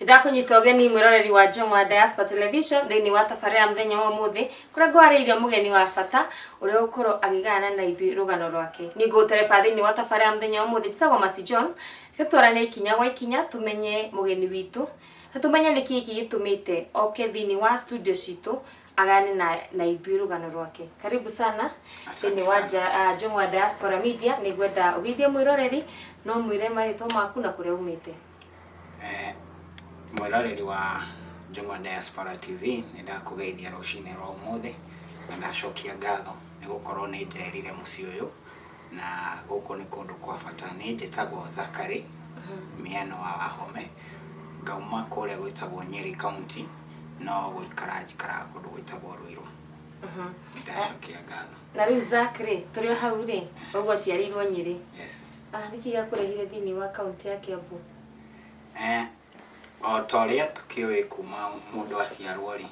Ndakunyita ũgeni mwĩroreri wa Njũng'wa Diaspora Television thĩinĩ wa tabarĩra ya mũthenya wa ũmũthĩ, kũrĩa ngwarĩirie mũgeni wa bata ũrĩa ũgũkorwo akĩgayana na ithuĩ rũgano rwake. Niĩ ngũgũtereba thĩinĩ wa tabarĩra ya mũthenya wa ũmũthĩ, njĩtagwo Mercy John. Reke twarane ikinya gwa ikinya tũmenye mũgeni witũ na tũmenye nĩkĩĩ gĩkĩ gĩtũmĩte oke thĩinĩ wa studio citũ agayane na ithuĩ rũgano rwake. Karibu sana thĩinĩ wa Njũng'wa Diaspora Media. Nĩ ngwenda ũgeithie mwĩroreri no mwĩre marĩtwa maku na kũrĩa umĩte. Mwĩroreri wa Njũng'wa Diaspora TV, nĩ ndakũgeithia rũcinĩ rwa ũmũthĩ na ndacokia ngatho nĩ gũkorwo nĩ njerire mũciĩ ũyũ, na gũkũ nĩ kũndũ kwa bata. Niĩ njĩtagwo Zachary Miano wa Wahome, ngauma kũrĩa gwĩtagwo Nyeri County, no gũikara njikaraga kũndũ gwĩtagwo Ruiru. Ndacokia ngatho. Na rĩu Zack rĩ, tũrĩ o hau rĩ, ũguo aciarĩirwo Nyĩrĩ. Yes. Ah, nĩkĩ gĩakũrehire thĩinĩ wa kaunti ya Kiambu? O ta ũrĩa tũkĩũĩ, kuma mũndũ aciarwo rĩ,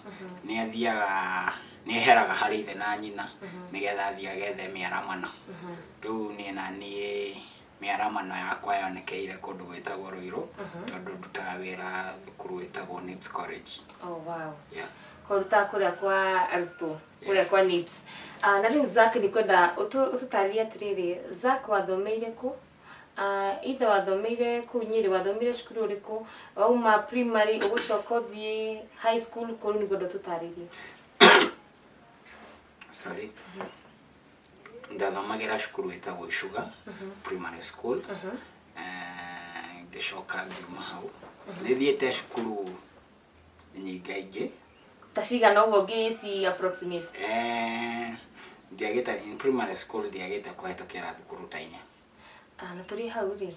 nĩ athiaga, nĩ eheraga harĩ ithe na nyina nĩgetha athiĩ agethe mĩaramano. Rĩu niĩ na niĩ mĩaramano yakwa yonekeire kũndũ gwĩtagwo Ruiru, tondũ ndutaga wĩra thukuru wĩtagwo NIBS College. Oh, wow. Yeah. Kũrutaga kũrĩa kwa arutwo kũrĩa Yes. kwa NIBS. Ah, na rĩu Zack, nĩ kwenda ũtũtarĩrie atĩrĩrĩ, Zack, wathomeire kũ? Ah, either wathomeire kũu Nyĩrĩ, wathomire cukuru ũrĩkũ? Wauma primary ũgũcoka ũthiĩ high school kũ? Rĩu nĩ ngwenda ũtũtarĩrie. Sorry, ndathomagĩra cukuru ĩtagwo Icuga Primary School. Ngĩcoka ngiuma hau, nĩ thiĩte cukuru nyingaingĩ. Ta cigana ũguo ngĩci approximate? Ndiagĩte, in primary school ndiagĩte kũhetũkĩra thukuru ta inya. Ah, na tũrĩ hau rĩ,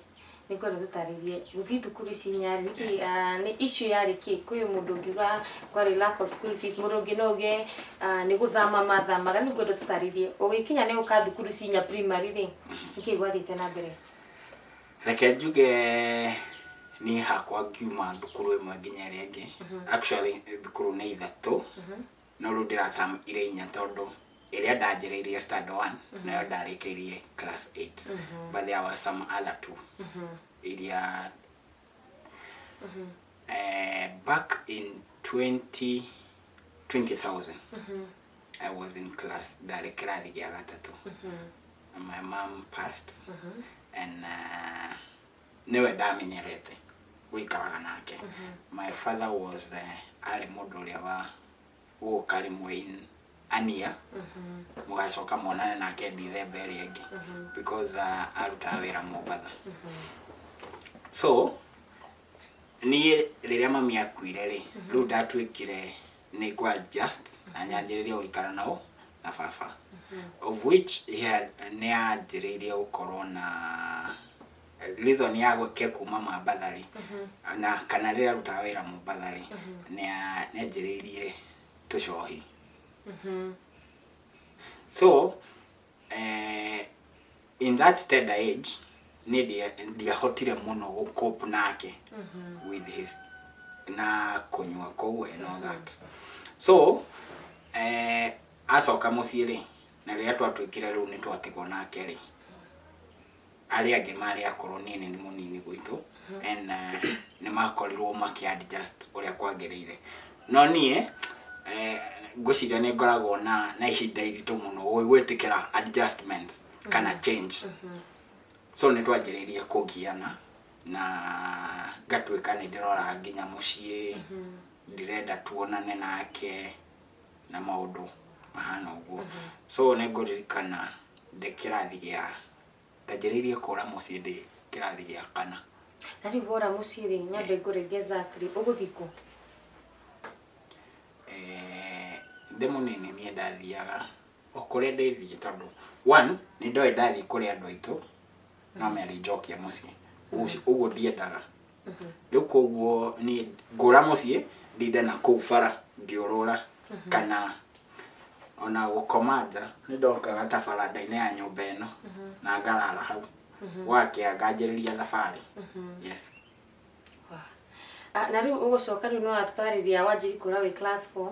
nĩ ngwenda tũtarĩrie gũthiĩ thukuru ici inya rĩ, nĩkĩ, ah, nĩ issue yarĩ kĩ? Kwĩ mũndũ ũngiuga kwarĩ lack of school fees, mũndũ ũngĩ no uge, ah, nĩ gũthama mathamaga. Rĩu ngwenda tũtarĩrie ũgĩkinya nĩ gũka thukuru ici inya primary rĩ, nĩkĩ gwathiĩte na mbere? Reke njuge niĩ hakwa ngiuma thukuru ĩmwe nginya ĩrĩa ĩngĩ, actually thukuru nĩ ithatũ, no rĩu ndĩrata irĩ inya, tondũ ĩrĩa ndanjĩrĩirie standard one nayo ndarĩkĩirie class 8, but there were some other two iria back in 20 20,000 I was in class, ndarĩ kĩrathi gĩa gatatũ. My mom passed and nĩwe ndamenyerete gũikaraga nake. My father was arĩ mũndũ ũrĩa wa gũka rĩmwe in ania, mũgacoka monane nake Ndithemba ĩrĩa ĩngĩ, because arutaga wĩra Mombatha. So niĩ rĩrĩa mami akuire rĩ, rĩu ndatuĩkire nĩ ngũ adjust na nyanjĩrĩrie gũikara nao na baba, of which he had, nĩ anjĩrĩirie gũkorwo na reason ya gwĩke kuma Mambatha rĩ, na kana rĩrĩa arutaga wĩra Mombatha rĩ, nĩ anjĩrĩirie tũcohi. So in that tender age niĩ ndiahotire mũno gũ cope nake with his na kũnyua kũu and all that. So acoka mũciĩ rĩ, na rĩrĩa twatuĩkire rĩu nĩ twatigwo nake rĩ, arĩa angĩ marĩ akũrũ, niĩ nĩ mũnini gwitũ, and nĩ makorirwo makĩ adjust ũrĩa kwagĩrĩire, no niĩ ngwĩciria nĩ ngoragwo na ihinda iritũ mũno gwĩtĩkĩra adjustments kana change. So nĩ twanjĩrĩirie kũgiana na ngatuĩka nĩ ndĩrora nginya mũciĩ, ndirenda tuonane nake na maũndũ mahana ũguo. So nĩ ngũririkana ndĩ kĩrathi gĩa, ndanjĩrĩirie kũra mũciĩ ndĩ kĩrathi gĩa kana. Na rĩu wora mũciĩ rĩ, nyambe ngũrĩrie, Zack rĩ, ũgũthiĩ kũ? Ndĩ mũnini niĩ ndathiaga o kũrĩa ndĩthiĩ, tondũ one, nĩ ndoĩ ndathiĩ kũrĩ andũ aitũ no merĩnjokia mũciĩ. Ũguo ndiendaga rĩu, koguo niĩ ngũra mũciĩ ndinde na kũu bara ngĩũrũra kana ona gũkoma nja. Nĩ ndokaga ta baranda-inĩ ya nyũmba ĩno na ngarara hau, gwakĩa nganjĩrĩria thabarĩ, yes. Ah, na rĩu ũgũcoka rĩu nĩ watũtarĩria wanjĩri kũra wĩ class 4.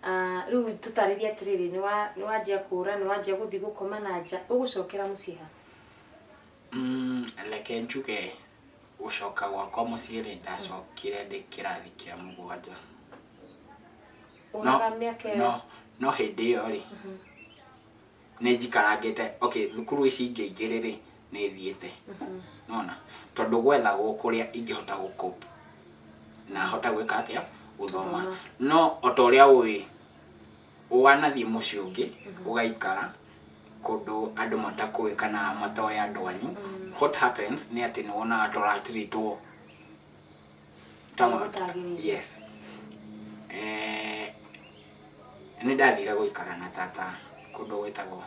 Ah, rĩu tũtarĩrie atĩrĩrĩ, nĩ wanjia kũra, nĩ wanjia gũthiĩ gũkoma na nja, ũgũcokera mũciĩ ha? Reke njuge Gũcoka gwakwa mũciĩ rĩ, ndacokire ndĩ kĩrathi kĩa mũgwanja. Ũraga mĩaka ĩyo? No hĩndĩ ĩyo rĩ, nĩ njikarangĩte. Okay, thukuru ici ingĩ igĩrĩ rĩ, nĩ thiĩte nona tondũ gwethagwo kũrĩa ingĩhota gũcope na hota gwĩka atĩa, gũthoma. Gũthoma. No o ta ũrĩa ũĩ, wanathiĩ mũciĩ ũngĩ ũgaikara kũndũ andũ matakũĩ kana matoĩ andũ anyu, what happens nĩ atĩ nĩ wonaga tũratiritwo. Ũrĩa gũtagĩrĩire. Yes, nĩ ndathire gũikara na tata kũndũ gwĩtagwo,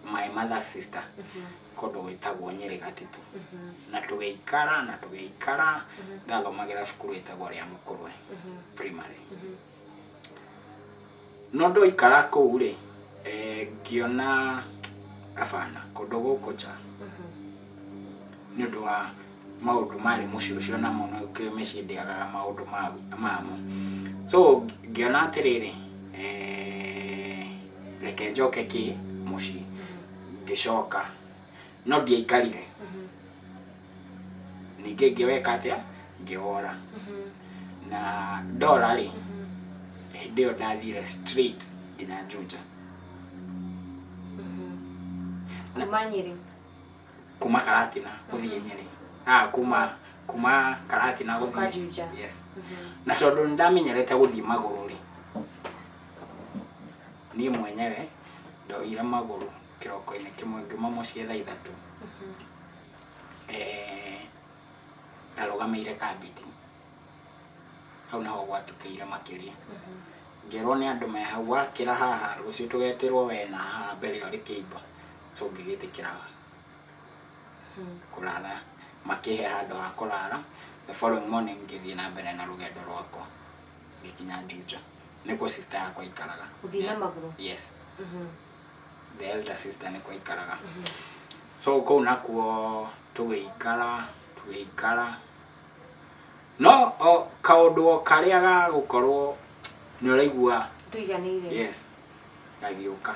my mother's sister, kũndũ gwĩtagwo Nyĩrĩ Gatitũ, na tũgĩikara na tũgĩikara. Ndathomagĩra cukuru ĩtagwo Rĩa Mũkũrwe Primary. No ndoikara kũu rĩ, ngĩona abana kũndũ gũkũ cha nĩ ũndũ wa maũndũ marĩ mũciĩ ũcio, na mũno kĩ mĩciĩ ndĩagaga maũndũ mamo. So ngĩona atĩrĩrĩ, reke njoke kĩ mũciĩ. Ngĩcoka, no ndiaikarire. Ningĩ ngĩweka atĩa, ngĩwora. Na ndora rĩ, hĩndĩ ĩyo ndathire straight nginya Juja. Kuma Nyĩrĩ? Kuma Karatina gũthiĩ Nyĩrĩ, kuma Karatina Gũka gũthiĩ Juja. Yes. Na tondũ nĩ ndamenyerete gũthiĩ magũrũ rĩ, niĩ mwenyewe ndoire magũrũ kĩroko-inĩ kĩmwe, ngiuma mũciĩ thaa 3. Ndarũgamĩire Kambiti, hau nĩho gwatukĩire makĩria. Ngĩrwo nĩ andũ me hau, wakĩra haha rũciũ tũgetĩrwo we na haha mbere ũrĩ kĩimba. So ngĩgĩtĩkĩra kũrara, makĩhe handũ ha kũrara. The following morning ngĩthiĩ na mbere na rũgendo rwakwa, ngĩkinya Juja, nĩkuo sister yakwa aikaraga. Gũthiĩ na magũrũ? Yes, the elder sister nĩkuo aikaraga. So kũu nakuo tũgĩikara tũgĩikara, no o kaũndũ o karĩa ga gũkorwo nĩ ũraigua ndũiganĩire. Yes, gagĩũka,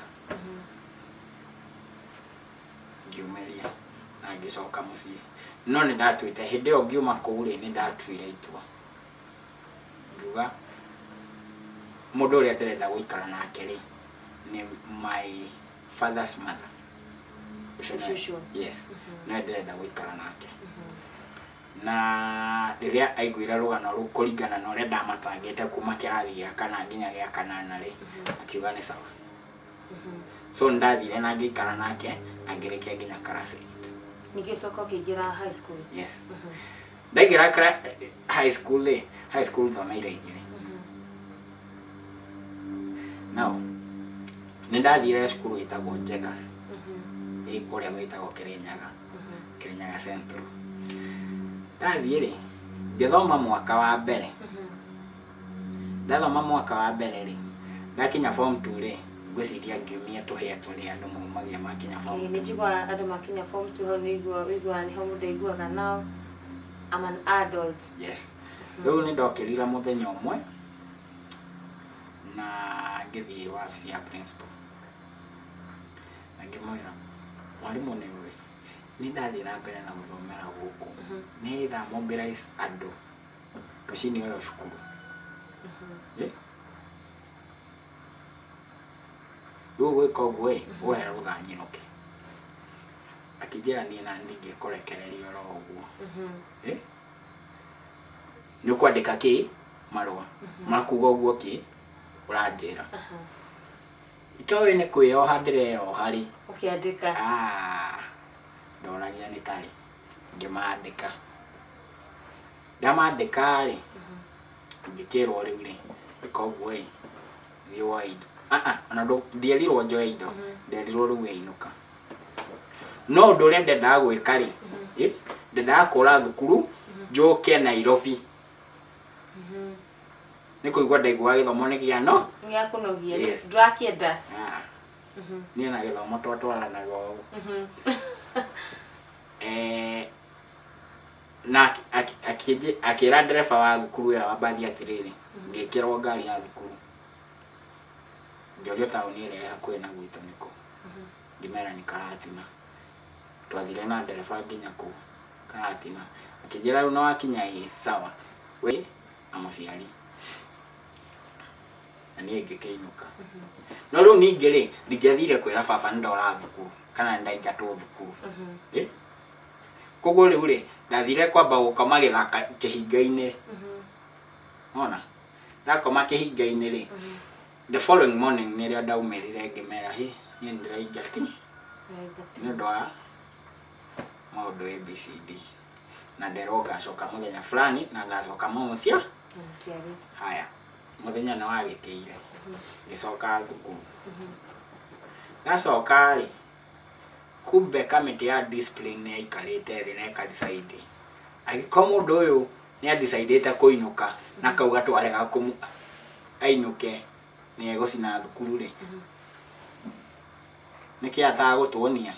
ngiumĩria na ngĩcoka mũciĩ. No nĩ ndatuĩte hĩndĩ ĩyo ngiuma kũu rĩ, nĩ ndatuire itua, ngiuga mũndũ ũrĩa ndĩrenda gũikara nake rĩ, nĩ my father's mother. Ũcio Ũcio. Yes, no ndĩrenda gũikara nake. Na rĩrĩa aiguire rũgano rũu kũringana na ũrĩa ndamatangĩte kuma kĩrathi gĩa kana nginya gĩa kanana rĩ, akiuga nĩ sawa. So nĩ ndathire na ngĩikara nake na ngĩrĩkia nginya class 8. Ningĩ ũcoka ũkĩingĩra high school? Yes, ndaingĩra high school rĩ, high school thomeire igĩrĩ. Now nĩ ndathire cukuru ĩtagwo Jegas, ĩ kũrĩa gwĩtagwo Kirinyaga, Kirinyaga Central. Ndathiĩ rĩ, ngĩthoma mwaka wa mbere. Ndathoma mwaka wa mbere rĩ, ndakinya form 2 rĩ, ngwĩciria ngiumia tũhĩa tũrĩa andũ maumagia makinya form Nĩ 2. Njiguaga andũ makinya form 2 hau nĩ ũiguaga nĩho mũndũ aiguaga now I'm an adult. Yes. Rĩu nĩ ndokĩrire mũthenya ũmwe na ngĩthiĩ wabici ya principal na ngĩmwĩra, "Mwarimũ, nĩ ũĩ nĩ ndathiĩ na mbere na gũthomera gũkũ, nĩ mobilize andũ rũcinĩ ũyũ cukuru." Eh? Rĩu gwĩka ũguo ĩ, ũhe rũtha nyinũke. Akĩnjĩra, "Niĩ na ndingĩkũrekereria oro ũguo. Eh? Nĩ ũkwandĩka kĩ marũa makuga ũguo kĩ ũranjĩra." Itoĩ nĩ kwĩyoha ndĩreyoha rĩ. Ũkĩandĩka? Ah, ndoragia nĩ tarĩ ngĩmandĩka. Ndamandĩka rĩ, ngĩkĩrwo, "Rĩu rĩ, ĩka ũguo ĩ, thiĩ woe indo." Ah ah, ona ndierirwo njoe indo, nderirwo rĩu ĩinũka. No ũndũ ũrĩa ndendaga gwĩka rĩ, ndendaga kũra thukuru njũke Nairobi. Nĩ kũigua ndaiguaga gĩthomo nĩ gĩa no Nĩ gĩa kũnogia. Yes. Ndũrakĩenda. Ah, niĩ na gĩthomo twatwaranaga ũũ. Na akĩra ndereba wa thukuru ĩyo wa mbathi atĩrĩrĩ, ngĩkĩrwo ngari ya thukuru, ngĩũrio taũni ĩrĩa ĩ hakuhĩ na gwitũ nĩkũ, ngĩmera nĩ Karatina. Twathire na ndereba nginya kũu Karatina. Akĩnjĩra rĩu nĩwakinya, ĩ sawa, we na mũciari na niĩ ngĩkĩinũka. No rĩu ningĩ rĩ, ndingĩathire kwĩra baba nĩndora thukuru kana nĩndaingatwo thukuru. Ĩ koguo rĩu rĩ, ndathire kwamba gũkoma gĩthaka kĩhinga-inĩ. Ona ndakoma kĩhinga-inĩ rĩ, the following morning nĩrĩo ndaumĩrire ngĩmera, "Hi, niĩ nĩndĩraingati nĩ ũndũ wa maũndũ ABCD na nderwo ngacoka mũthenya fulani na ngacoka mũciĩ." Na mũciari. Haya, mũthenya nĩ wagĩkĩire, ngĩcoka thukuru. Ndacoka rĩ, kumbe kamĩtĩ ya discipline nĩ yaikarĩte thĩ na ĩka decide angĩkorwo mũndũ ũyũ nĩ adecidĩte kũinũka na kauga twarega kũmũ ainũke nĩ egũcina thukuru rĩ, nĩkĩ atagũtuonia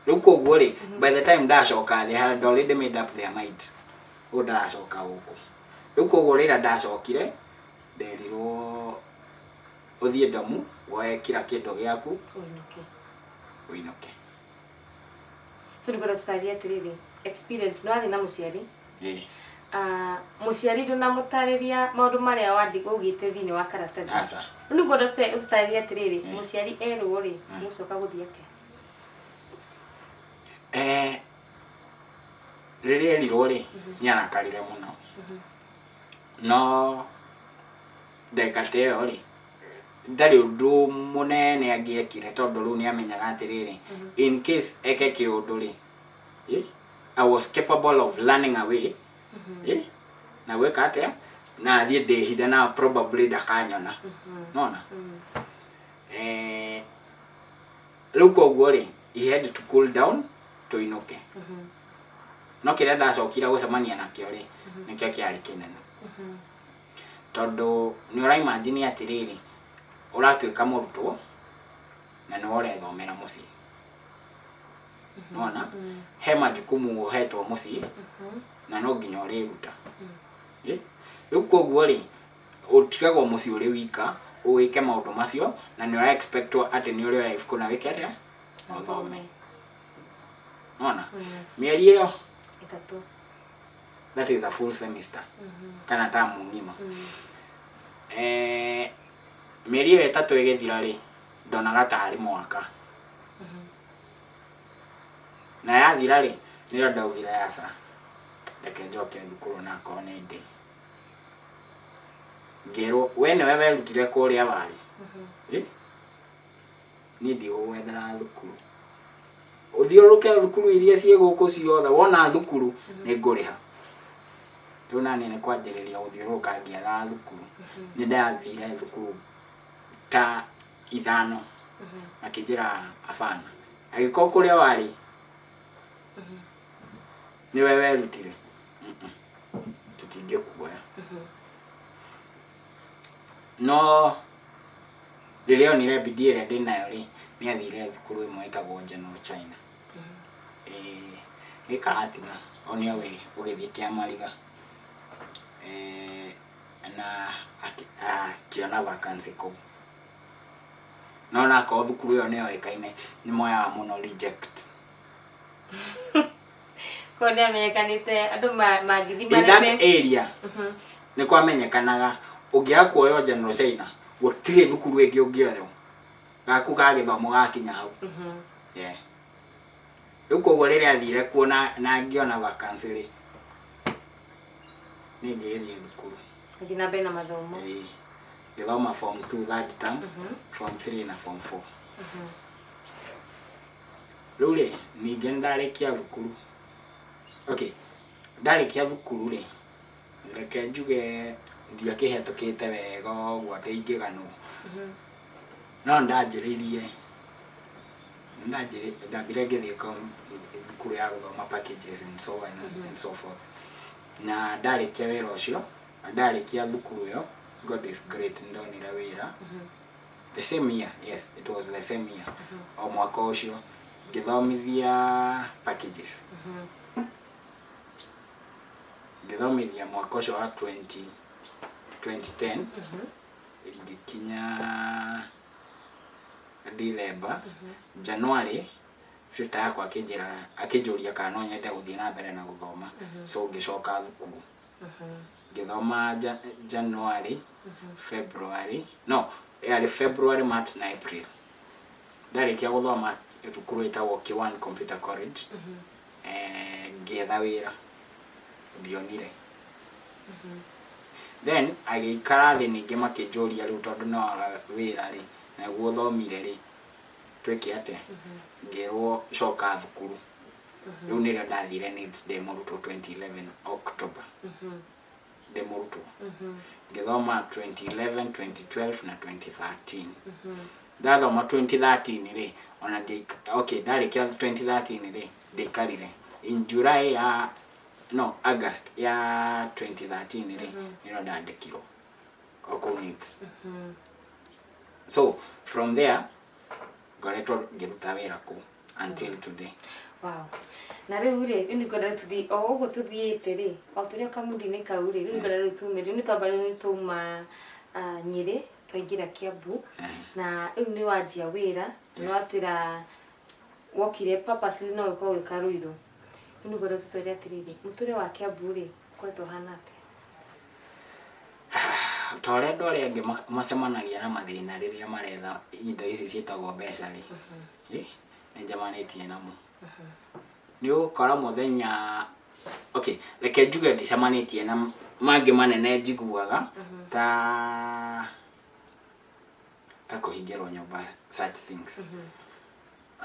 rĩu? Koguo rĩ, by the time ndacoka, they had already made up their mind ũyũ ndaracoka gũkũ rĩu. Koguo rĩrĩa ndacokire, nderirwo ũthiĩ ndomu woe kila kĩndũ gĩaku. Ũinũke. Ũinũke. So nĩngwenda tũtarĩrie atĩrĩrĩ, experience nĩ wathiĩ na mũciari. Ĩĩ. Ah, mũciari ndũnamũtarĩria maũndũ marĩa waugĩte thĩinĩ wa karatathi? Aca. Rĩu nĩngwenda ũtũtarĩrie atĩrĩrĩ, mũciari erwo rĩ, mũcoka gũthiĩ atĩa? Rĩrĩa erirwo rĩ, nĩ arakarire mũno, no ndagĩka ta ĩyo rĩ, ndarĩ ũndũ mũnene angĩekire, tondũ rĩu nĩ amenyaga atĩrĩrĩ, in case eke kĩũndũ rĩ, I was capable of running away, na gwĩka atĩa, na thiĩ ndĩhithe na probably ndakanyona nona. Rĩu koguo rĩ, he had to cool down tũinũke. No kĩrĩa ndacokire gũcemania nakĩo rĩ, nĩkĩo kĩarĩ kĩnene, tondũ nĩ ũraimagine atĩrĩrĩ, ũratuĩka mũrutwo na nĩwe ũrethomera mũciĩ, nona he majukumu ũhetwo mũciĩ na no nginya ũrĩruta. Rĩu koguo rĩ, ũtigagwo mũciĩ ũrĩ wika ũwĩke maũndũ macio, na nĩ ũra expectwo atĩ nĩ ũrĩoya ibuku na wĩke atĩa, ũthome. Nona mĩeri ĩyo 3. That is a full semester kana tamu ng'ima. Mĩeri ĩyo 3 ĩgĩthira rĩ, ndonaga tarĩ mwaka, na yathira rĩ, nĩrĩo ndaugire, aca, reke njoke thukuru. Na akorwo nĩ ndĩ ngĩrwo, "We nĩwe werutire kũrĩa warĩ. Niĩ ndigũgwethera thukuru, ũthiũrũrũke thukuru iria ciĩ gũkũ ciothe, wona thukuru nĩ ngũrĩha." Rĩu nani nĩ kwanjĩrĩria gũthiũrũrũka ngĩethaga thukuru. Nĩ ndathire thukuru ta ithano, makĩnjĩra abana, angĩkorwo kũrĩa warĩ nĩwe werutire, tũtingĩkuoya. No rĩrĩa onire bidii ĩrĩa ndĩnayo rĩ, nĩ athire thukuru ĩmwe ĩtagwo General China, ĩ Karatina on your way ũgĩthiĩ Kĩamariga, na akĩona vacancy kũu. No nakorwo thukuru ĩyo nĩ yoĩkaine nĩ moyaga mũno reject. Koguo nĩ amenyekanĩte andũ mangĩthiĩ In that mareme. area nĩ kwamenyekanaga ũngĩaga kuoywo General China, gũtirĩ thukuru ĩngĩ ũngĩoywo gaku ga gĩthomo gakinya hau. Yeah. Rĩu koguo rĩrĩa athire kuo na ngĩona vacancy rĩ, niĩ ngĩgĩthiĩ thukuru. Gũthiĩ na mbere na mathomo. Ĩĩ. Ngĩthoma form 2 third term, form 3 na form 4. Rĩu rĩ, ningĩ nĩ ndarĩkia thukuru, okay, ndarĩkia thukuru rĩ, reke njuge ndiakĩhetũkĩte wega ũguo atĩ ingĩganwo, no ndanjĩrĩirie ndambire ngĩthiĩ thukuru ya gũthoma packages and so on and so forth. Na ndarĩkia wĩra ũcio na ndarĩkia thukuru ĩyo, God is great, ndonire wĩra the same year. Yes, it was the same year, o mwaka ũcio ngĩthomithia packages. Ngĩthomithia mwaka ũcio wa 20 2010 ngĩkinya December, January. Sister yakwa akĩnjĩra, akĩnjũria kana no nyende gũthiĩ na mbere na gũthoma, so ngĩcoka thukuru ngĩthoma January, February, no yarĩ February, March na April. Ndarĩkia gũthoma thukuru ĩtagwo K1 Computer College, ngĩetha wĩra, ndionire. Then agĩikara thĩ ningĩ makĩnjũria, rĩu tondũ no waga wĩra rĩ, naguo ũthomire rĩ, twĩke atĩa? Ngĩrwo coka thukuru. Rĩu nĩrĩo ndathire NIBS ndĩ mũrutwo 2011 October, ndĩ mũrutwo ngĩthoma 2011, 2012 na 2013. Ndathoma 2013 rĩ, ona okay, ndarĩkia 2013 rĩ, ndĩikarire in July ya, no, August ya 2013 rĩ, nĩrĩo ndandĩkirwo o kũu NIBS. So from there ngoretwo ngĩruta wĩra kũu until today. Wow. Na rĩu rĩ, rĩu nĩngwenda rĩu tũthiĩ o ũguo tũthiĩte rĩ, o tũrĩ o kamundi-inĩ kau rĩ, rĩu nĩngwenda rĩu tume, rĩu nĩ twamba, rĩu nĩ twauma Nyĩrĩ twaingĩra Kiambu, na rĩu nĩ wanjia wĩra, nĩ watwĩra wokire purposely no ũkorwo ũgĩka Ruiru. Rĩu nĩngwenda tũtwĩre atĩrĩrĩ, mũtũrĩre wa Kiambu rĩ, ũkoretwo ũhana atĩa? Ta ũrĩa andũ arĩa angĩ macemanagia na mathĩna rĩrĩa maretha indo ici ciĩtagwo mbeca rĩ, nĩ njemanĩtie namo. Nĩ ũgũkora mũthenya, okay, reke njuge ndicemanĩtie na mangĩ manene njiguaga ta kũhingĩrwo nyũmba, such things.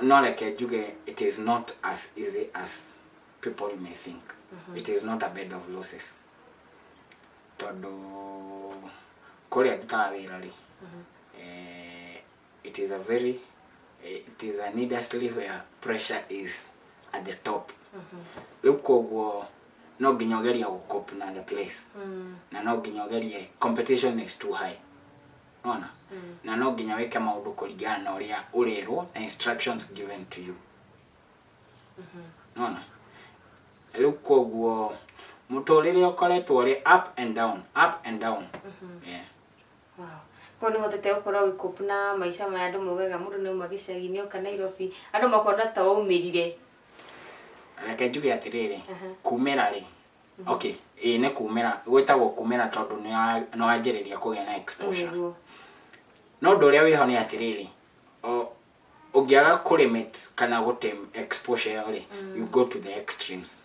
No reke njuge it is not as easy as people may think. It is not a bed of roses, tondũ kũrĩa ndutaga wĩra rĩ, it is a very it is an industry where pressure is at the top. Rĩu koguo no nginya ũgerie gũ na the place, na no nginya ũgerie, competition is too high ona, na no nginya wĩke maũndũ kũringana na ũrĩa ũrerwo na instructions given to you, nona. Rĩu koguo mũtũrĩre ũkoretwo ũrĩ up and down, up and down, yeah. Wow. Koguo nĩ hotete gũkorwo ũgĩcope na maica maya andũ maugaga mũndũ nĩ auma gĩcagi-inĩ oka Nairobi, andũ makona ta waumĩrire. Reke njuge atĩrĩrĩ, kumĩra rĩ, okay, ĩĩ, nĩ kumĩra, gwĩtagwo kumĩra tondũ nĩ wanjĩrĩria kũgĩa na exposure. No ũndũ ũrĩa wĩho nĩ atĩrĩrĩ, ũngĩaga kũlimit kana gũtame exposure ĩyo rĩ, you go to the extremes,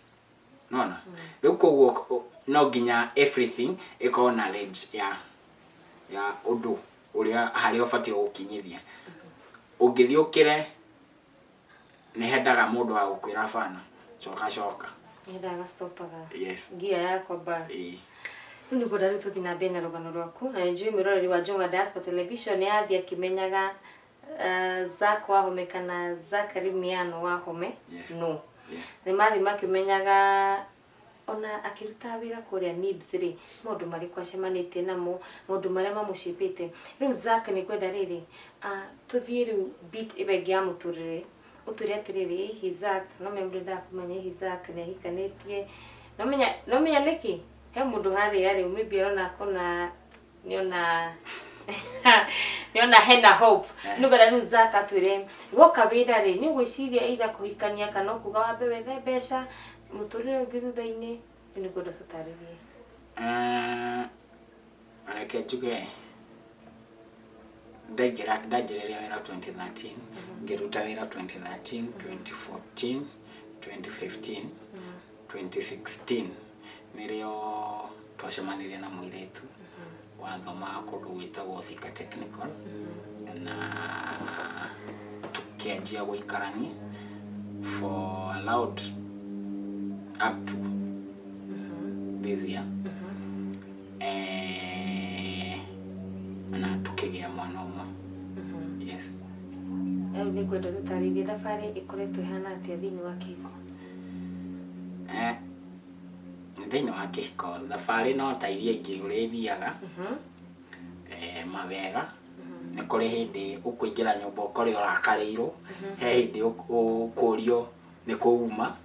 nona. Rĩu koguo no nginya everything ĩkorwo na range ya ũndũ ũrĩa harĩa ũbatiĩ gũkinyithia. Ũngĩthiĩ ũkĩre, nĩ hendaga mũndũ wa gũkwĩra bana, coka coka. Nyendaga gastopaga. Yes. Ngia yakwa ba. Ĩĩ. Rĩu nĩngwenda rĩu tũthiĩ na mbere na rũgano rwaku, na nĩnjũĩ mwĩroreri wa Njũng'wa Diaspora Television nĩ athiĩ akĩmenyaga Zack Wahome kana Zachary Miano Wahome. No nĩ mathiĩ makĩmenyaga ona akĩruta wĩra kũrĩa NIBS rĩ, maũndũ marĩkũ acemanĩtie namo, maũndũ marĩa mamũcĩpĩte. Rĩu Zack, nĩ ngwenda rĩrĩ, tũthiĩ rĩu bit ĩyo ĩngĩ ya mũtũrĩre, ũtwĩre atĩrĩrĩ, hihi Zack, no menya mũndũ endaga kũmenya hihi Zack nĩ ahikanĩtie. No menya nĩkĩ he mũndũ harĩa rĩ, maybe arona akona nĩona hena hope. Nĩ ngwenda rĩu Zack atwĩre, woka wĩra rĩ, nĩ ũgwĩciria either kũhikania kana ũkuga wambe wethe mbeca, mũtũrĩre ũngĩ thutha-inĩ? Rĩu nĩ ngwenda tũtarĩrie. Reke njuge ndaingĩra, ndanjĩrĩria wĩra 2013, ngĩruta wĩra 2013, 2014, 2015, 2016 nĩrĩo twacemanirie na mũirĩtu wathomaga kũndũ gwĩtagwo Thika Technical, na tũkĩanjia gũikarania for allowed up to this year, na tukĩgĩa mwana ũmwe, yes. Rĩu nĩ ngwenda tũtarĩrie thabarĩ ĩkoretwo ĩhana atĩa thĩinĩ wa kĩhiko. Thĩinĩ wa kĩhiko thabarĩ no ta iria ingĩ ũrĩa ithiaga, mawega. Nĩ kũrĩ hĩndĩ ũkũingĩra nyũmba ũkore ũrakarĩirwo, he hĩndĩ ũkũrio nĩ kũuma.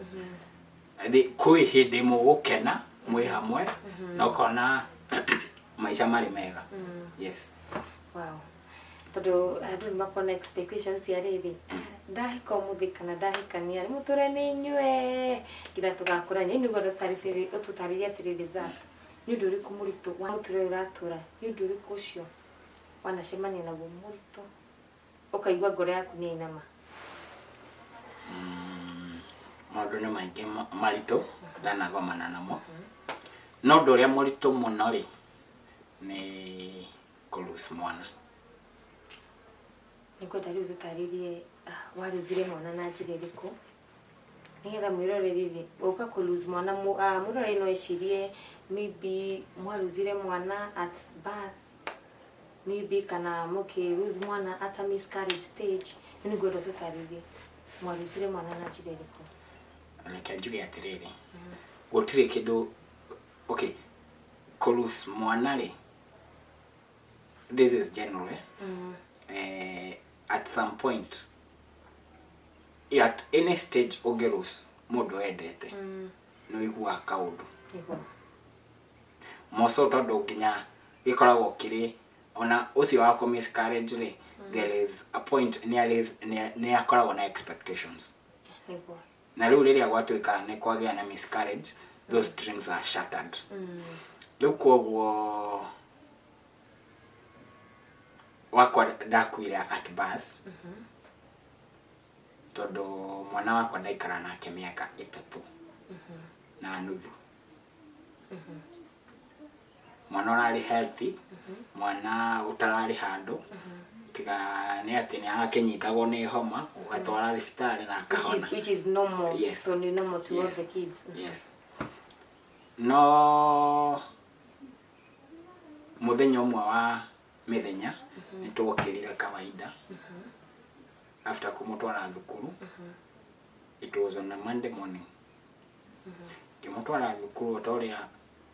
Kwĩ hĩndĩ mũgũkena mwĩ hamwe na ũkona maica marĩ mega, yes. Wow, tondũ andũ nĩ makorwo na expectations cia rĩrĩ. Ndahika ũmũthĩ kana ndahikania, mũtũre nĩ inyuĩ nginya tũgakũrania. Nĩguo ũtũtarĩrie atĩrĩrĩ, Zack, nĩ ũndũ ũrĩkũ mũritũ wa mũtũrĩre ũratũra? Nĩ ũndũ ũrĩkũ ũcio wanacemania naguo mũritũ ũkaigua ngoro yaku nĩ yainama? Maũndũ nĩ maingĩ maritũ ndanagomana namo, no ũndũ ũrĩa mũritũ mũno rĩ, nĩ kũ-lose mwana. Nĩngwenda rĩu tũtarĩrie waruzire mwana na njĩra ĩrĩkũ, nĩgetha mwĩroreri rĩ, ũka kũ lose mwana, mwĩroreri no ecirie maybe mwaruzire mwana at birth, maybe kana mũkĩ lose mwana at a miscarriage stage. Rĩu nĩngwenda tũtarĩrie mwaruzire mwana na njĩra ĩrĩkũ. Reke njuge atĩrĩrĩ, gũtirĩ kĩndũ, okay, kũ-lose mwana rĩ, this is general, eh? At some point, at any stage, ũngĩ-lose mũndũ wendete, nĩ ũiguaga kaũndũ. Moco tondũ nginya gĩkoragwo kĩrĩ ona ũcio wa kũ miscarriage rĩ, there is a point nĩ akoragwo na expectations. Na rĩu rĩrĩa gwatuĩka nĩ kwagĩa na miscarriage, those dreams are shattered. Rĩu koguo wakwa ndakuire at birth, tondũ mwana wakwa ndaikara nake mĩaka 3.5, mwana ũrarĩ healthy, mwana ũtararĩ handũ tiga nĩ atĩ nĩ arakĩnyitagwo nĩ homa, ũgatwara thibitarĩ na Which akahona. Which is normal. Yes. So ni normal to all the kids. Yes, no muthenya ũmwe wa mĩthenya nĩ twokĩrire kawaida after kũmũtwara thukuru. It was on a Monday morning. Ngĩmũtwara thukuru o ta ũrĩa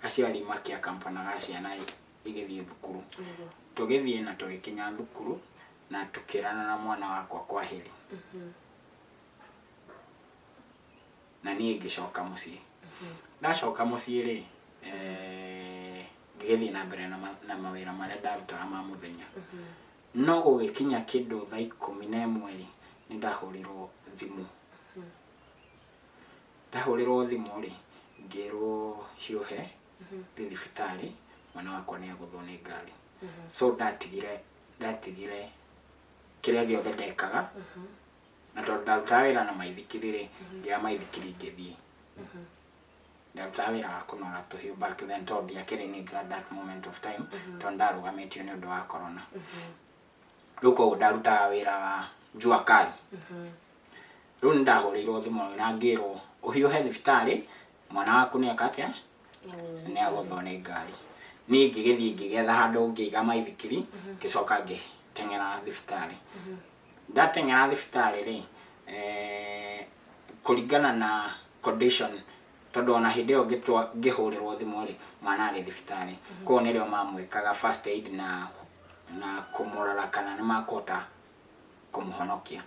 aciari makĩakampanaga ciana igĩthiĩ thukuru. Tũgĩthiĩ na tũgĩkinya thukuru na tũkĩrana na mwana wakwa kwaheri, na niĩ ngĩcoka mũciĩ. Ndacoka mũciĩ rĩ, ngĩgĩthiĩ na mbere na mawĩra marĩa ndarutaga ma mũthenya. No gũgĩkinya kĩndũ thaa 11 rĩ, nĩ ndahũrĩrwo thimũ. Ndahũrĩrwo thimũ rĩ, ngĩrwo hiũhe thiĩ thibitarĩ, mwana wakwa nĩ agũthwo nĩ ngari. So ndatigire kĩrĩa gĩothe ndekaga, na tondũ ndarutaga wĩra na maithikiri rĩ, ngĩoya maithikiri ngĩthiĩ. Ndarutaga wĩra wa kũnora tũhiũ back then, tondũ ndiakĩrĩ needs at that moment of time, tondũ ndarũgamĩtio nĩ ũndũ wa corona. Rĩu koguo ndarutaga wĩra wa jua kali. Rĩu nĩ ndahũrĩirwo thimũ na ngĩrwo ũhiũhe thibitarĩ, mwana waku nĩ eka atĩa, nĩ agũthwo nĩ ngari. Niĩ ngĩgĩthiĩ ngĩgetha handũ ngĩiga maithikiri, ngĩcoka ngĩteng'era thibitarĩ. Ndateng'era thibitarĩ rĩ, kũringana na condition, tondũ ona hĩndĩ ĩyo ngĩhũrĩrwo thimũ rĩ, mwana arĩ thibitarĩ. Koguo nĩrĩo mamwĩkaga first aid na kũmũrora kana nĩ makũhota kũmũhonokia.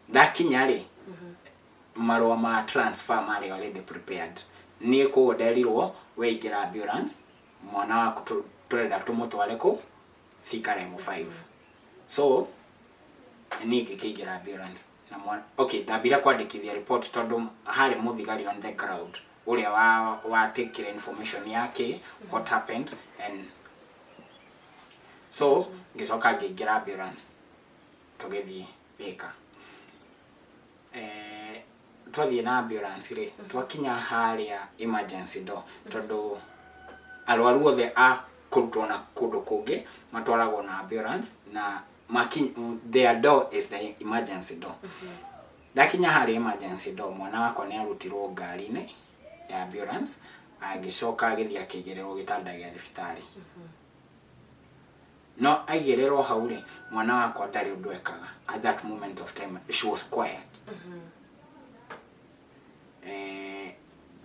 Ndakinya rĩ, marũa ma transfer marĩ already prepared. Niĩ koguo nderirwo, we ingĩra ambulance, mwana waku tũrenda tũmũtware kũ Thika level 5. So niĩ ngĩkĩingĩra ambulance na mwana, okay, ndambire kwandĩkithia report, tondũ harĩ mũthigari on the ground ũrĩa wa take information yake, what happened. And so ngĩcoka ngĩingĩra ambulance, tũgĩthiĩ Thika. Twathiĩ na ambulance rĩ, twakinya harĩa emergency door, tondũ arwaru othe a kũrutwo na kũndũ kũngĩ matwaragwo na ambulance, na their door is the emergency door. Ndakinya harĩa emergency door, mwana wakwa nĩ arutirwo ngari-inĩ ya ambulance, agĩcoka agĩthiĩ akĩigĩrĩrwo gĩtanda gĩa thibitarĩ. No aigĩrĩrwo hau rĩ, mwana wakwa ndarĩ ũndũ ekaga. At that moment of time she was quiet.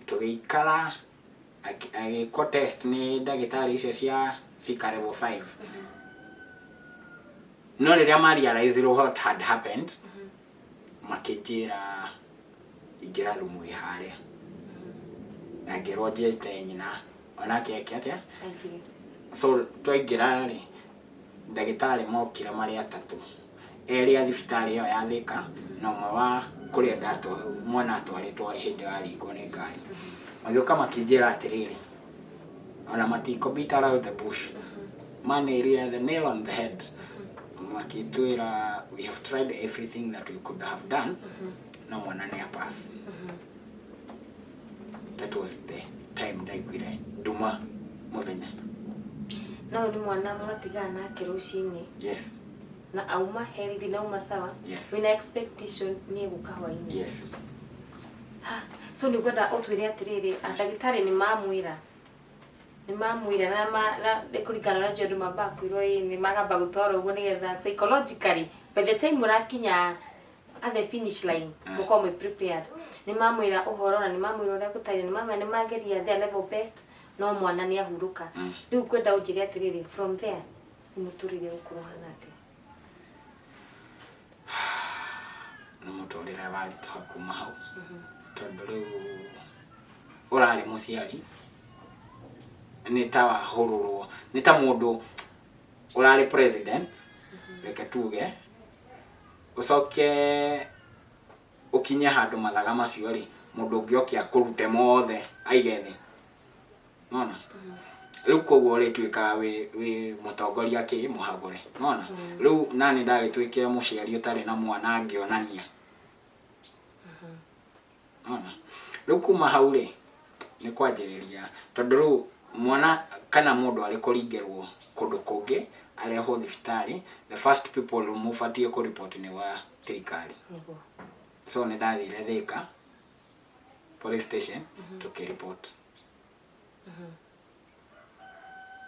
Tũgĩikara, agĩkwo test nĩ ndagĩtarĩ icio cia Thika level 5. No rĩrĩa ma realize what had happened, makĩnjĩra ingĩra rumu ĩ harĩa, na ngĩrwo njĩte nyina onake eke atĩa. Aingĩre. So twaingĩra rĩ, ndagĩtarĩ mokire marĩ atatũ. Erĩ a thibitarĩ ĩyo ya Thika na ũmwe wa kũrĩa mwana atwarĩtwo hĩndĩ waringwo nĩ ngari. Magĩũka makĩnjĩra atĩrĩrĩ, ona matikũ beat around the bush, manĩrire the nail on the head, makĩtwĩra, "We have tried everything that we could have done, no mwana nĩ apass." That was the time ndaiguire nduma mũthenya. Na ũyũ nĩ mwana mwatigana nake rũcinĩ? Yes. Na auma healthy na auma sawa? Yes. Wĩna expectation nĩ egũka hwainĩ? Yes. Ha, so nĩ ngwenda ũtwĩre atĩrĩrĩ, ndagĩtarĩ nĩ mamwĩra na nĩ kũringana na andũ mambaga kwĩrwo ĩ nĩ magamba gũtwarwo ũguo nĩgetha psychologically by the time mũrakinya at the finish line mũkorwo mwĩ prepared. Nĩ mamwĩra ũhoro na nĩ mamwĩra ũrĩa gũtarĩ, nĩ mamwĩra nĩ mageria their level best, no mwana nĩ ahurũka. Rĩu ngwenda ũnjĩre atĩrĩrĩ, from there nĩ mũtũrĩre ũkorwo hana atĩa? Nĩ mũtũrĩre waritũha kuma hau, tondũ rĩu ũrarĩ mũciari nĩ ta wahũrũrwo, nĩ ta mũndũ ũrarĩ president, reke tuge, ũcoke ũkinye handũ mathaga macio rĩ, mũndũ ũngĩ oke akũrute mothe aige thĩ, nona rĩu koguo ũrĩtuĩkaga wĩ mũtongoria kĩ mũhagũre, nona rĩu nani ndagĩtuĩkire mũciari ũtarĩ na mwana angĩonania, nona rĩu kuma hau rĩ nĩ kwanjĩrĩria, tondũ rĩu mwana kana mũndũ arĩ kũringĩrwo kũndũ kũngĩ arehwo thibitarĩ, the first people mũbatiĩ kũripoti nĩ wa thirikari. So nĩ ndathire Thika police station, tũkĩripoti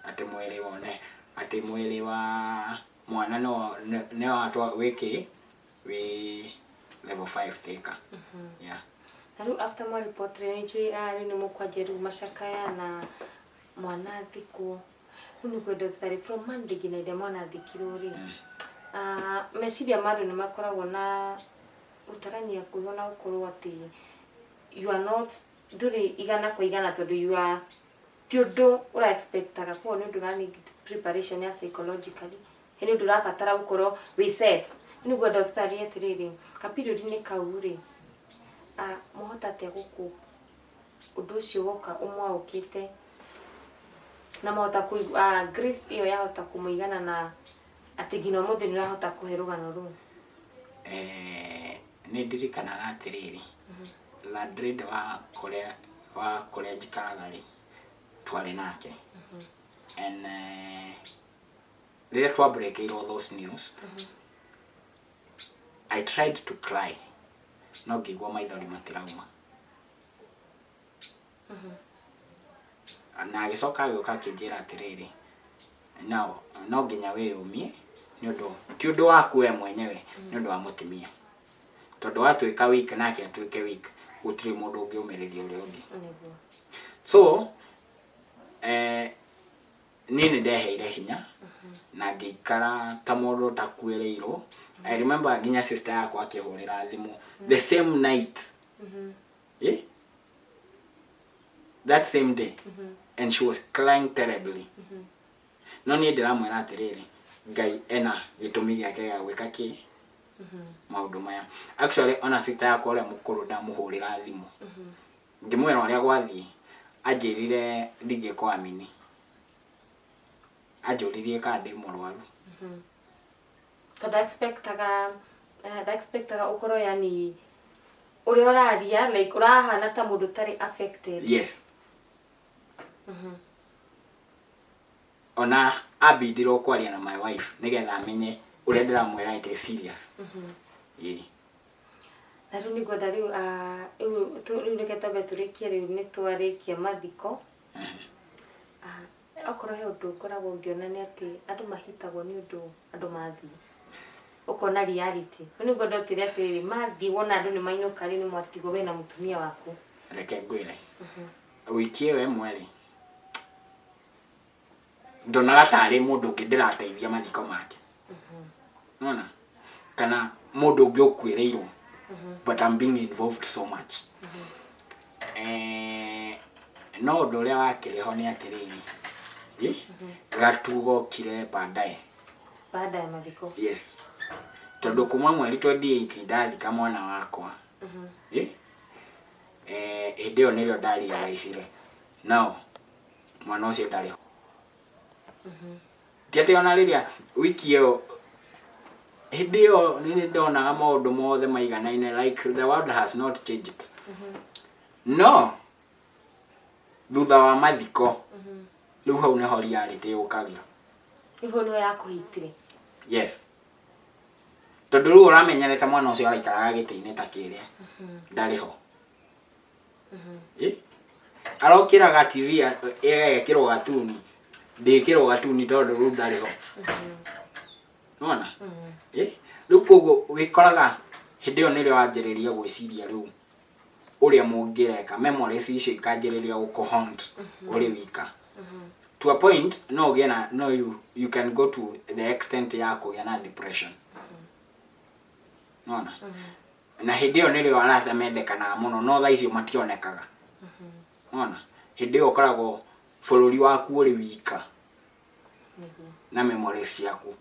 atĩ mwĩrĩ wone atĩ mwĩrĩ wa mwana no nĩ watwa wĩkĩ wĩ level 5 Thika, yeah. Na rĩu after mwaripoti rĩ, nĩ njũĩ rĩu nĩ mũkwanjia rĩu macakaya na mwana athikwo. Rĩu nĩ kwenda tũtarĩ from Monday nginya ĩrĩa mwana athikirwo rĩ, meciria ma andũ nĩ makoragwo na gũtarania kwĩho na gũkorwo atĩ you are not, ndũrĩ igana kwa igana, tondũ you are ti ũndũ ũra expectaga, koguo nĩ ũndũ ũra need preparation ya psychologically, nĩ ũndũ ũrabatara gũkorwo wĩ set. Nĩ ngwenda ũtũtarĩrie atĩrĩrĩ, ka period-inĩ kau rĩ, mũhota atĩa gũkũ ũndũ ũcio woka ũmwaũkĩte na mwahota kũigua grace ĩyo yahota kũmũigana na atĩ nginya ũmũthĩ nĩ ũrahota kũhe rũgano rũu? Nĩ ndirikanaga atĩrĩrĩ, landlady wa kũrĩa njikaraga rĩ, twarĩ nake, and rĩrĩa twabreakĩirwo those news, I tried to cry no ngĩigua maithori matirauma. Na agĩcoka agĩũka akĩnjĩra atĩrĩrĩ, no no nginya wĩyũmie, nĩ ũndũ ti ũndũ waku we mwenyewe, nĩ ũndũ wa mũtumia, tondũ watuĩka weak nake atuĩke weak, gũtirĩ mũndũ ũngĩũmĩrĩria ũrĩa ũngĩ. So niĩ nĩ ndeheire hinya na ngĩikara ta mũndũ ũtakuĩrĩirwo. I remember nginya sister yakwa akĩhũrĩra thimũ the same night, eh? That same day, and she was crying terribly, no niĩ ndĩramwĩra atĩrĩrĩ, Ngai ena gĩtũmi gĩake gĩa gwĩka kĩ maũndũ maya. Actually, ona sister yakwa ũrĩa mũkũrũ ndamũhũrĩra thimũ ngĩmwĩra ũrĩa gwathiĩ, anjĩrire ndingĩkwamini, anjũririe kana ndĩ mũrwaru. Tondũ expectaga ũkorwo yani ũrĩa ũraria like ũrahana ta mũndũ ũtarĩ affected. Yes. Ona ambindirwo kwaria na my wife nĩgetha amenye ũrĩa ndĩramwĩra it is serious. Ĩĩ. Na rĩu nĩngwenda rĩu rĩu reke twambe tũrĩkie, rĩu nĩ twarĩkia mathiko. Okorwo he ũndũ ũkoragwo ũngĩona nĩ atĩ andũ mahitagwo nĩ ũndũ andũ mathiĩ ũkona reality. Rĩu nĩngwenda ũtwĩre atĩrĩrĩ, mathiĩ wona andũ nĩ mainũka, rĩu nĩ mwatigwo we na mũtumia waku. Reke ngwĩre, wiki ĩyo ĩmwe rĩ, ndonaga tarĩ mũndũ ũngĩ ndĩrateithia mathiko make, nona kana mũndũ ũngĩ ũkuĩrĩirwo, but I'm being involved so much. No ũndũ ũrĩa wakĩrĩ ho nĩ atĩrĩrĩ, gatu gokire baadaye. Baada ya mathiko? Yes, Tondũ kuma mweri 28 ndathika mwana wakwa, eh? Eh, hĩndĩ ĩyo nĩrĩo ndarealizire now mwana ũcio ndarĩ ho. Ti atĩ ona rĩrĩa wiki ĩyo, hĩndĩ ĩyo nĩ ndonaga maũndũ mothe maiganaine, like the world has not changed. No thutha wa mathiko rĩu, hau nĩho reality yũkagĩra. Nĩho nĩho yakũhitire. Yes, tondũ rĩu ũramenyerete mwana ũcio araikaraga gĩtĩ-inĩ ta kĩrĩa, ndarĩ ho. Arokĩraga TV ĩgekĩrwo gatuni, ndĩkĩrwo gatuni tondũ rĩu ndarĩ ho. Nona rĩu koguo wĩkoraga hĩndĩ ĩyo nĩrĩo wanjĩrĩria gwĩciria rĩu ũrĩa mũngĩreka. Memories icio ikanjĩrĩria gũkũ-haunt ũrĩ wika to a point no ũgĩe na no you can go to the extent ya kũgĩa na depression. Nona na hĩndĩ ĩyo nĩrĩo arata mendekanaga mũno, no thaa icio mationekaga. Nona hĩndĩ ĩyo ũkoragwo bũrũri waku ũrĩ wika na memories ciaku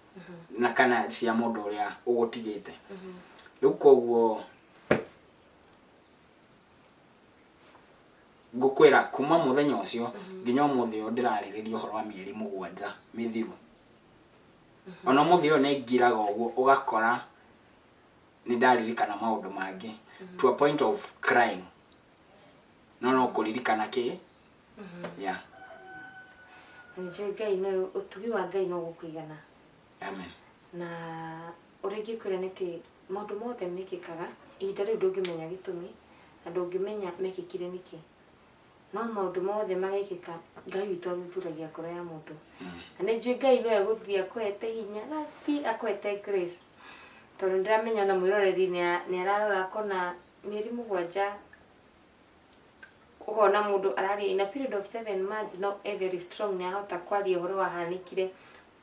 na kana cia mũndũ ũrĩa ũgũtigĩte. Rĩu koguo ngũkwĩra, kuma mũthenya ũcio nginya ũmũthĩ ũyũ ndĩrarĩrĩria ũhoro wa mĩeri 7 mĩthiru, ona ũmũthĩ ũyũ nĩ ngiraga ũguo, ũgakora nĩ ndaririkana maũndũ mangĩ to a point of crying, no kũririkana kĩ, yeah. Na nĩnjũĩ Ngai no ũtugi wa Ngai no gũkũigana. Amen. Na ũrĩa ingĩkwĩra nĩ atĩ maũndũ mothe mekĩkaga ihinda rĩu ndũngĩmenya gĩtũmi na ndũngĩmenya mekĩkire nĩkĩ, no maũndũ mothe magekĩka, Ngai witũ athuthuragia ngoro ya mũndũ, na nĩ njũĩ Ngai no egũthiĩ akũhete hinya na athiĩ akũhete grace, tondũ nĩndĩramenya ona mwĩroreri nĩ ararora akona mĩeri 7, ũkona mũndũ araria in a period of 7 months, no e very strong, nĩ ahota kwaria ũhoro wahanĩkire,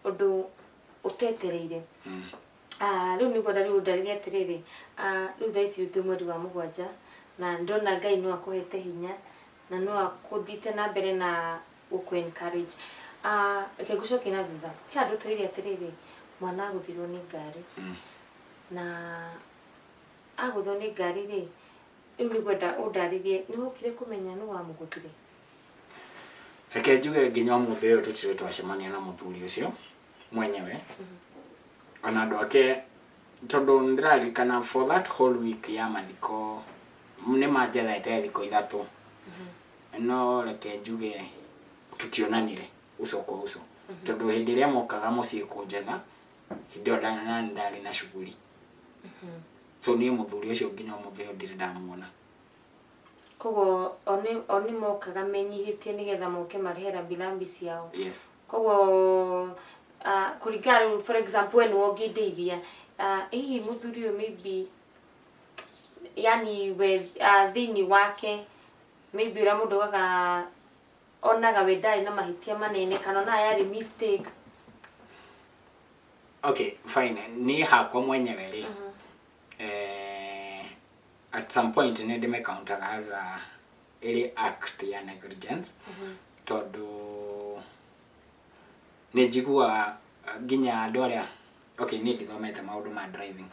ũndũ ũtetereire. Ah, rĩu nĩngwenda rĩu ũndarĩrie atĩrĩrĩ, ah, rĩu thaa ici twĩ mweri wa 7 na ndona Ngai no akũhete hinya na no akũthiĩte na mbere na gũkũ encourage. Ah, reke ngũcokie na thutha. He handũ twĩrire atĩrĩrĩ, mwana agũthirwo nĩ ngari, na agũthwo nĩ ngari rĩ, rĩu nĩngwenda ũndarĩrie nĩ wokire kũmenya nũ wamũgũthire. Reke njuge nginya ũmũthĩ ũyũ tũtirĩ twacemania na mũthuri ũcio mwenyewe ona andũ ake, tondũ nĩndĩraririkana for that whole week ya mathiko nĩ manjethete thikũ 3, no reke njuge tutionanire uso kwa uso, tondũ hĩndĩ ĩrĩa mokaga mũciĩ kũnjetha, hĩndĩ ĩyo nani ndarĩ na shughuli. So niĩ mũthuri ũcio nginya ũmũthĩ ũyũ ndirĩ ndamuona. Koguo o nĩ mokaga menyihĩtie nĩgetha moke marehe rambirambi ciao. Yes. Koguo kũringana rĩu, for example, we nĩwe ũngĩndeithia, hihi mũthuri ũyũ maybe, yani we thĩinĩ wake maybe ũrĩa mũndũ augaga onaga we ndarĩ na mahĩtia manene kana onaga yarĩ mistake? Okay, fine. Niĩ hakwa mwenyewe rĩ, at some point nĩ ndĩmĩkauntaga as a ĩrĩ act ya negligence, tondũ nĩ njiguaga nginya andũ arĩa, okay, niĩ ndithomete maũndũ ma driving,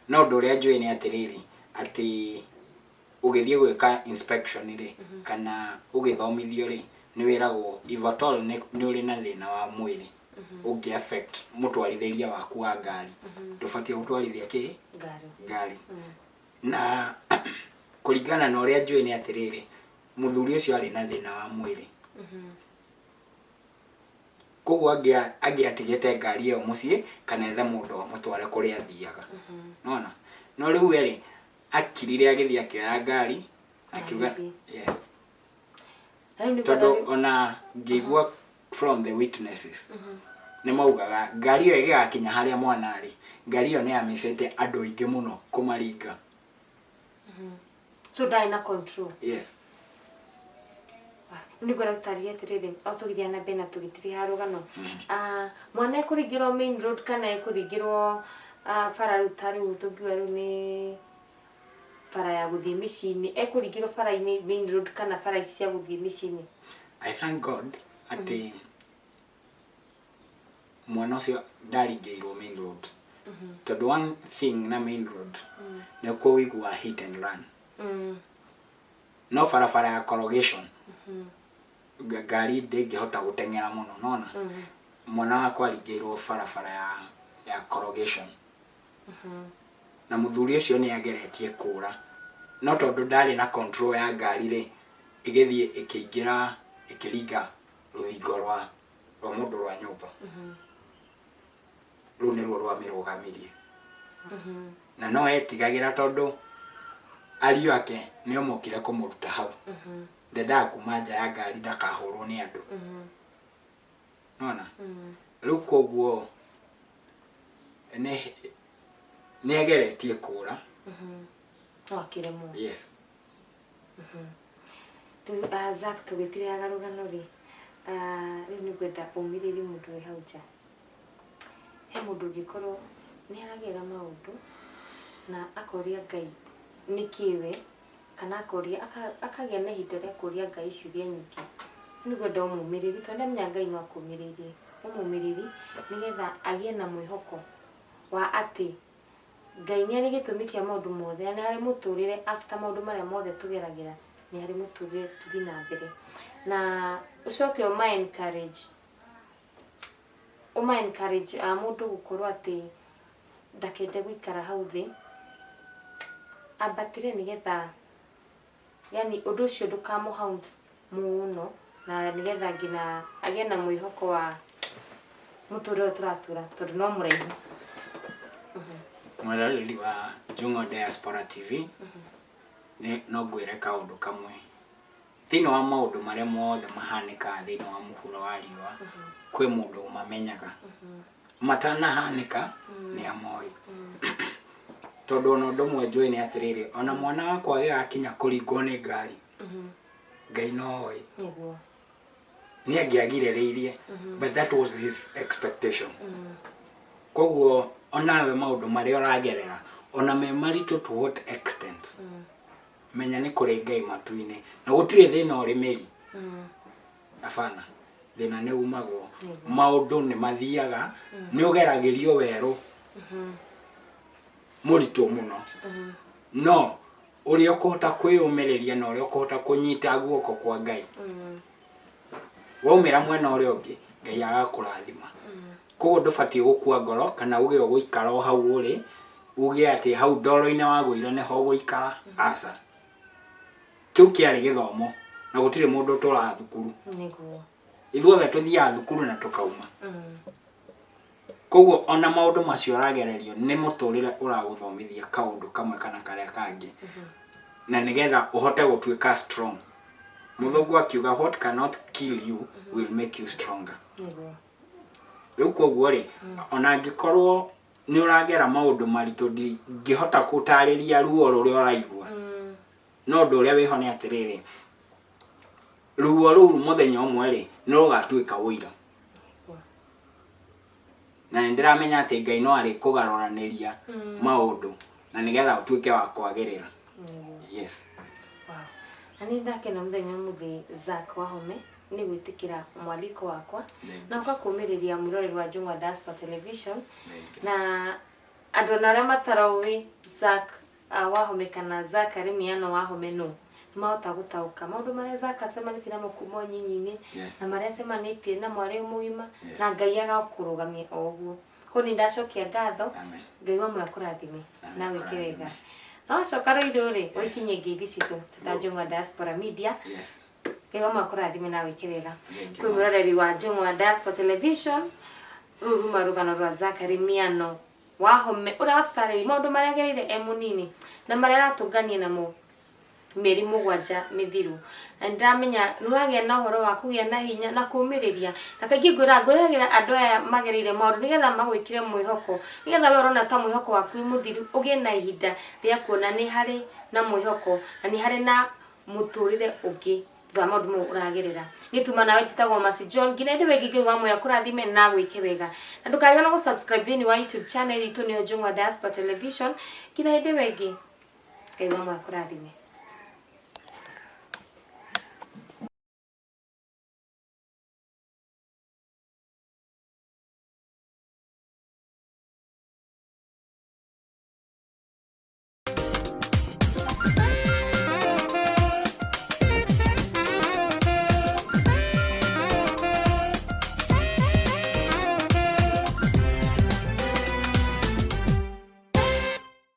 no ũndũ ũrĩa njũĩ nĩ atĩrĩrĩ, atĩ ũgĩthiĩ gwĩka inspection rĩ, kana ũgĩthomithio rĩ, nĩ wĩragwo if at all nĩ ũrĩ na thĩna wa mwĩrĩ ũngĩ affect mũtwarithĩria waku wa ngari, ndũbatiĩ gũtwarithia kĩ? Ngari. Ngari. Na kũringana na ũrĩa njũĩ nĩ atĩrĩrĩ, mũthuri ũcio arĩ na thĩna wa mwĩrĩ, koguo angĩatigĩte ngari ĩyo mũciĩ kana ethe mũndũ amũtware kũrĩa athiaga. Nona no rĩu we rĩ, akirire agĩthiĩ akĩoya ngari akiuga Agĩthiĩ. Yes. Na rĩu nĩguo Tondũ ona ngĩigua from the witnesses nĩ maugaga ngari ĩyo ĩgĩgakinya harĩa mwana arĩ, ngari ĩyo nĩ yamĩcĩte andũ aingĩ mũno kũmaringa. So ndarĩ na control. Yes. Rĩu nĩngwenda tũtarĩrie atĩrĩrĩ, o tũgĩthiĩ na mbere na tũgĩtiriha rũgano, ah, mwana ekũringĩrwo main road kana ekũringĩrwo, ah, bara rĩu ta rĩu tũngiuga rĩu nĩ bara ya gũthiĩ mĩciĩ-inĩ, ekũringĩrwo bara-inĩ main road kana bara ici cia gũthiĩ mĩciĩ-inĩ? I thank God atĩ mwana ũcio ndaringĩirwo main road. Tondũ one thing na main road nĩkuo wĩiguaga hit and run. No barabara ya corrugation, ngari ndĩngĩhota gũteng'era mũno nona. Mwana wakwa aringĩirwo barabara ya corrugation na mũthuri ũcio nĩ ageretie kũra, no tondũ ndarĩ na control ya ngari rĩ, ĩgĩthiĩ ĩkĩingĩra, ĩkĩringa rũthingo rwa mũndũ rwa nyũmba. Rũu nĩruo rwamĩrũgamirie na no etigagĩra tondũ ariũ ake nĩo mokire kũmũruta hau. Ndendaga kuma nja ya ngari ndakahũrwo nĩ andũ nona. Rĩu koguo nĩ ageretie kũra. No akĩremwo. Yes. Rĩu Zack, tũgĩtiriaga rũgano rĩ, rĩu nĩ ngwenda ũmĩrĩrie mũndũ wĩ hau nja. He mũndũ ũngĩkorwo nĩ aragerera maũndũ na akoria Ngai nĩkĩ we, kana akoria akagĩa na ihinda rĩa kũria Ngai ciũria nyingĩ. Nĩ ngwenda ũmũmĩrĩrie tondũ ndamenya Ngai no akũmĩrĩrie. Ũmũmĩrĩrie nĩgetha agĩe na mwĩhoko wa atĩ Ngai nĩ arĩ gĩtũmi kĩa maũndũ mothe na nĩ harĩ mũtũrĩre after maũndũ marĩa mothe tũgeragĩra, nĩ harĩ mũtũrĩre tũthiĩ na mbere. Na ũcoke ũma encourage mũndũ gũkorwo atĩ ndakende gũikara hau thĩ, ambatĩre nĩgetha yani ũndũ ũcio ndũkamũ haunt mũno na nĩgetha nginya agĩe na mwĩhoko wa mũtũrĩre ũyũ tũratũra tondũ no mũraihu. Mwĩroreri wa Jung'o Diaspora TV, nĩ no ngwĩre kaũndũ kamwe. Thĩinĩ wa maũndũ marĩa mothe mahanĩkaga thĩinĩ wa mũhuro wa riũa, kwĩ mũndũ ũmamenyaga matanahanĩka, nĩ amoĩ. Tondũ ona ũndũ ũmwe njũĩ nĩ atĩrĩrĩ, ona mwana wakwa agĩgakinya kũringwo nĩ ngari, Ngai no oĩ. Nĩ angĩagirĩrĩirie, but that was his expectation. Koguo onawe maũndũ marĩa ũragerera, ona me maritũ to what extent, menya nĩ kũrĩ Ngai matu-inĩ na gũtirĩ thĩna ũrĩ mĩri. Abana, thĩna nĩ umagwo, maũndũ nĩ mathiaga, nĩ ũgeragĩrio werũ mũritũ mũno, no ũrĩa ũkũhota kwĩyũmĩrĩria na ũrĩa ũkũhota kũnyita guoko kwa Ngai, waumĩra mwena ũrĩa ũngĩ, Ngai agakũrathima. Koguo ndũbatiĩ gũkua ngoro kana uge ũgũikara o hau ũrĩ, uge atĩ hau ndoro-inĩ wagũire nĩho ũgũikara. Aca, kĩu kĩarĩ gĩthomo na gũtirĩ mũndũ ũtũraga thukuru. Ithuothe tũthiaga thukuru na tũkauma. Koguo ona maũndũ macio ũragererio nĩ mũtũrĩre ũragũthomithia kaũndũ kamwe kana karĩa kangĩ na nĩgetha ũhote gũtuĩka strong. Mũthũngũ akiuga, "What cannot kill you will make you stronger." Rĩu koguo rĩ, ona angĩkorwo nĩ ũragera maũndũ maritũ, ndingĩhota gũtarĩria ruo rũrĩa ũraigua, no ũndũ ũrĩa wĩho nĩ atĩrĩrĩ, ruo rũu mũthenya ũmwe rĩ, nĩ rũgatuĩka ũira. Na nĩ ndĩramenya atĩ Ngai no arĩkũgarũranĩria maũndũ na nĩgetha ũtuĩke wa kwagĩrĩra. Yes. Wow. Na nĩ ndakena mũthenya ũmũthĩ, Zack Wahome, nĩ gwĩtĩkĩra mwaliko wakwa Thank na ũgakũmĩrĩria mwĩroreri wa Njũng'wa Diaspora Television. Thank you. Na andũ ona arĩa mataroĩ Zack Wahome kana Zachary Miano Wahome, no nĩ mahota gũtaũka maũndũ marĩa Zack acemanĩtie namo kuma ũnyinyi-inĩ na marĩa acemanĩtie namo arĩ mũgima na Ngai agakũrũgamia o ũguo. Koguo nĩ ndacokia ngatho. Amen. Ngai wa muoyo akũrathime Amen. na wĩke wega. Akũrathime. Na wacoka rũirũ rĩ, ũikinyie ngeithi citũ ta Njũng'wa Diaspora Media. Ngai wa muoyo akũrathime na wĩke wega. Thank you, Kwĩ mwĩroreri wa Njũng'wa Diaspora Television, rũu ruma rũgano rwa Zachary Miano Wahome ũrĩa watũtarĩirie maũndũ marĩa agereire e mũnini na marĩa aratũngania namo mĩeri 7 mĩthiru. Na nĩndĩramenya nĩwagĩa na ũhoro wa kũgĩa na hinya na kũmĩrĩria. Na kaingĩ ngwĩragĩra andũ aya magereire maũndũ nĩgetha magwĩkĩre mwĩhoko, nĩgetha we ũrona ta mwĩhoko waku wĩ mũthiru, ũgĩe na ihinda rĩa kuona nĩ harĩ na mwĩhoko na nĩ harĩ na mũtũrĩre ũngĩ thutha wa maũndũ mau ũragerera. Niĩ tuma nawe njĩtagwo Mercy John, nginya hĩndĩ ĩyo ĩngĩ Ngai wa muoyo akũrathime na agwĩke wega. Na ndũkariganĩrwo gũ subscribe thĩinĩ wa YouTube channel itũ nĩyo Njũng'wa Diaspora Television. Nginya hĩndĩ ĩyo ĩngĩ, Ngai wa muoyo akũrathime.